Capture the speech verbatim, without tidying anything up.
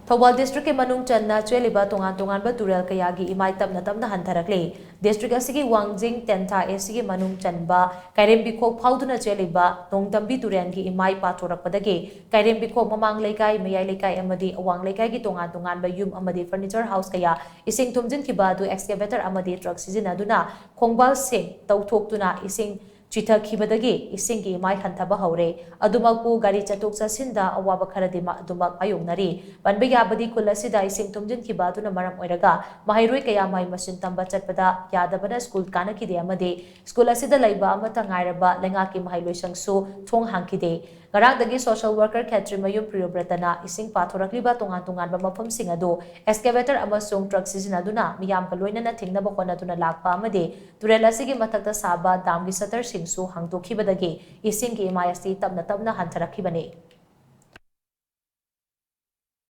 ꯊꯧꯕꯥꯜ ꯗꯤꯁꯇ꯭ꯔꯤꯛꯀꯤ ꯃꯅꯨꯡ ꯆꯟꯅ ꯆꯦꯜꯂꯤꯕ ꯇꯣꯉꯥꯟ ꯇꯣꯉꯥꯟꯕ ꯇꯨꯔꯦꯜ ꯀꯌꯥꯒꯤ ꯏꯃꯥꯏ ꯇꯞꯅ ꯇꯞꯅ ꯍꯟꯊꯔꯛꯂꯤ꯫ ꯗꯤꯁꯇ꯭ꯔꯤꯛ ꯑꯁꯤꯒꯤ ꯋꯥꯡꯖꯤꯡ ꯇꯦꯟꯊꯥ ꯑꯦꯁꯤꯒꯤ ꯃꯅꯨꯡ ꯆꯟꯕ ꯀꯥꯏꯔꯦꯝꯕꯤꯈꯣꯛ ꯐꯥꯎꯗꯨꯅ ꯆꯦꯜꯂꯤꯕ ꯅꯣꯡꯗꯝꯕꯤ ꯇꯨꯔꯦꯜꯒꯤ ꯏꯃꯥꯏ ꯄꯥꯊꯣꯔꯛꯄꯗꯒꯤ ꯀꯥꯏꯔꯦꯝꯕꯤꯈꯣꯛ ꯃꯃꯥꯡ ꯂꯩꯀꯥꯏ, ꯃꯌꯥꯏ ꯂꯩꯀꯥꯏ ꯑꯃꯗꯤ ꯑꯋꯥꯡ ꯂꯩꯀꯥꯏꯒꯤ ꯇꯣꯉꯥꯟ ꯇꯣꯉꯥꯟꯕ ꯌꯨꯝ ꯑꯃꯗꯤ furniture house ꯀꯌꯥ ꯏꯁꯤꯡ ꯊꯨꯝꯖꯤꯟꯈꯤꯕ ꯑꯗꯨ excavator ꯑꯃꯗꯤ truck ꯁꯤꯖꯤꯟꯅꯗꯨꯅ ꯈꯣꯡꯕꯥꯜꯁꯤꯡ ꯇꯧꯊꯣꯛꯇꯨꯅ ꯏꯁꯤꯡ ꯆꯤꯊꯈꯤꯕꯗꯒꯤ ꯏꯁꯤꯡꯒꯤ ꯏꯃꯥꯏ ꯍꯟꯊꯕ ꯍꯧꯔꯦ꯫ ꯑꯗꯨꯃꯛꯄꯨ ꯒꯥꯔꯤ ꯆꯠꯊꯣꯛ ꯆꯠꯁꯤꯟꯗ ꯑꯋꯥꯕ ꯈꯔꯗꯤ ꯃ-, ꯑꯗꯨꯃꯛ ꯃꯥꯌꯣꯛꯅꯔꯤ꯫ ꯄꯟꯕ ꯌꯥꯕꯗꯤ, ꯈꯨꯜ ꯑꯁꯤꯗ ꯏꯁꯤꯡ ꯊꯨꯝꯖꯤꯟꯈꯤꯕ ꯑꯗꯨꯅ ꯃꯔꯝ ꯑꯣꯏꯔꯒ ꯃꯍꯩꯔꯣꯏ ꯀꯌꯥ ꯃꯍꯩ ꯃꯁꯤꯡ ꯇꯝꯕ ꯆꯠꯄꯗ ꯌꯥꯗꯕꯅ ꯁ꯭ꯀꯨꯜ ꯀꯥꯅꯈꯤꯗꯦ ꯑꯃꯗꯤ ꯁ꯭ꯀꯨꯜ ꯑꯁꯤꯗ ꯂꯩꯕ ꯑꯃꯠꯇ ꯉꯥꯏꯔꯕ ꯂꯩꯉꯥꯛꯀꯤ ꯃꯍꯩꯂꯣꯏꯁꯪꯁꯨ ꯊꯣꯡ ꯍꯥꯡꯈꯤꯗꯦ꯫ ꯉꯔꯥꯡꯗꯒꯤ social worker ꯈꯦꯇ꯭ꯔꯤꯃꯌꯨꯝ ꯄ꯭ꯔꯤꯌꯣꯕ꯭ꯔꯇꯅ ꯏꯁꯤꯡ ꯄꯥꯊꯣꯔꯛꯂꯤꯕ ꯇꯣꯉꯥꯟ ꯇꯣꯉꯥꯟꯕ ꯃꯐꯝꯁꯤꯡ ꯑꯗꯨ excavator ꯑꯃꯁꯨꯡ truck ꯁꯤꯖꯤꯟꯅꯗꯨꯅ ꯃꯤꯌꯥꯝꯒ ꯂꯣꯏꯅꯅ ꯊꯦꯡꯅꯕ ꯍꯣꯠꯅꯗꯨꯅ ꯂꯥꯛꯄ ꯑꯃꯗꯤ ꯇꯨꯔꯦꯜ ꯑꯁꯤꯒꯤ ꯃꯊꯛꯇ ꯁꯥꯕ ꯗꯥꯝꯒꯤ ꯁꯇꯔꯁꯤꯡꯁꯨ ꯍꯥꯡꯗꯣꯛꯈꯤꯕꯗꯒꯤ ꯏꯁꯤꯡꯒꯤ ꯏꯃꯥꯏ ꯑꯁꯤ ꯇꯞꯅ ꯇꯞꯅ ꯍꯟꯊꯔꯛꯈꯤꯕꯅꯤ꯫